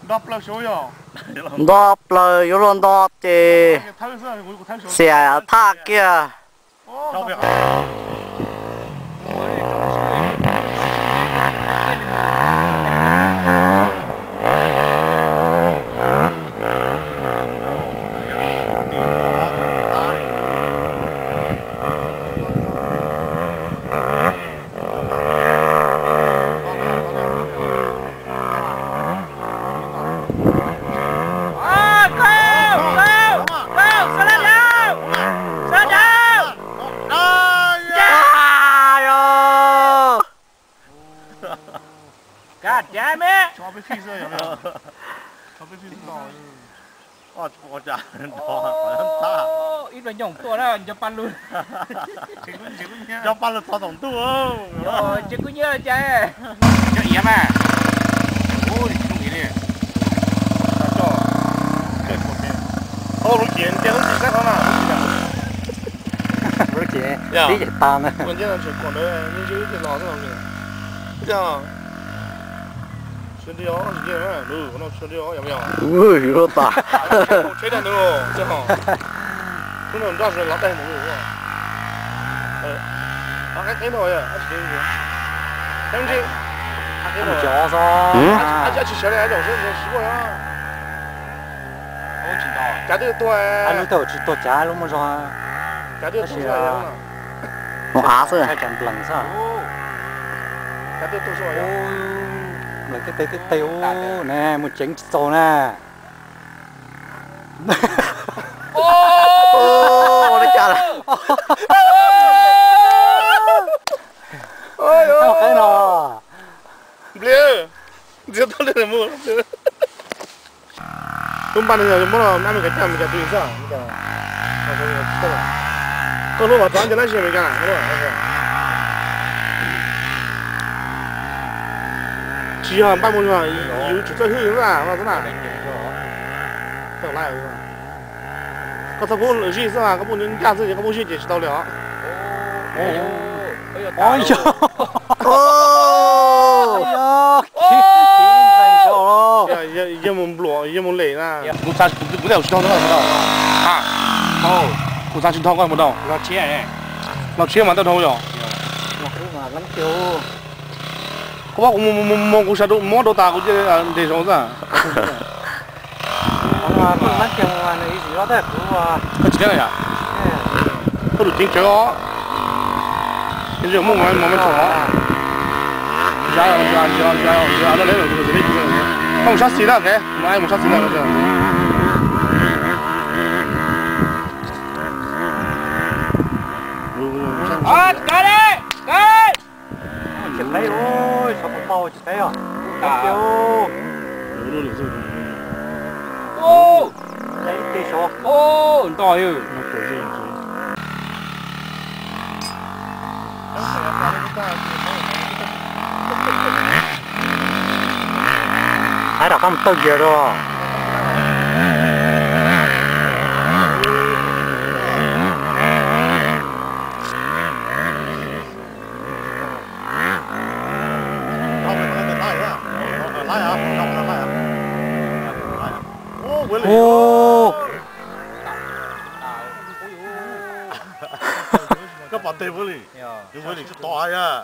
Nto plaws yuav luag nto ces xiam thaj kiag. Ib nyoog tuaj na, nco pa lug, nco pa lug txog toom ntuj. Ces kuv nyiam cas. Cov iav mas. Tib ces tas na. Ui, yuav luag tas. Cov xwb. Lub twg tsis tuag cav twb muaj zog. Tab sis mus av xwb. Tsam nplees xwb. Nplees tej teg tej teg ub ne, mus ceev tsis txaus na. Ua li cas lawm? Qeb no. Nplia, ntxias tau li mus. Lub npaj no yog muab los Amelikas caj Amelikas tus xwb. Koj hlub mas txog nco lab si Amelikas. Tsis yog npaj mus yus tsum txawj hlwb xwb na, no xwb na. Koj txhob pub zij xwb, koj pub ncaj xwb ces koj pub zij ces tsis tau li os. Yeej mus npluam, yeej mus lem na. Kuv xav, kuv tias kuv tsis tau na. Kuv xav tsis tau koj mus rau. Los tshiab mas tau dhau yom. Koj muab kuv mus, mus, mus, kuv sawv muab rau tas kuv cia ntes zaum xwb. Koj tsis teb yom? Koj lub ceev tsawv os. Muaj mov me tsom os. Koj mus sab xis na, mus sab xis na. Tsis peb, tsis peb os. Ib teg saud. Nto. Hais rov qab mus tawj kiag rau. Ub, koj pom teg ua li, ua li tsis to yog.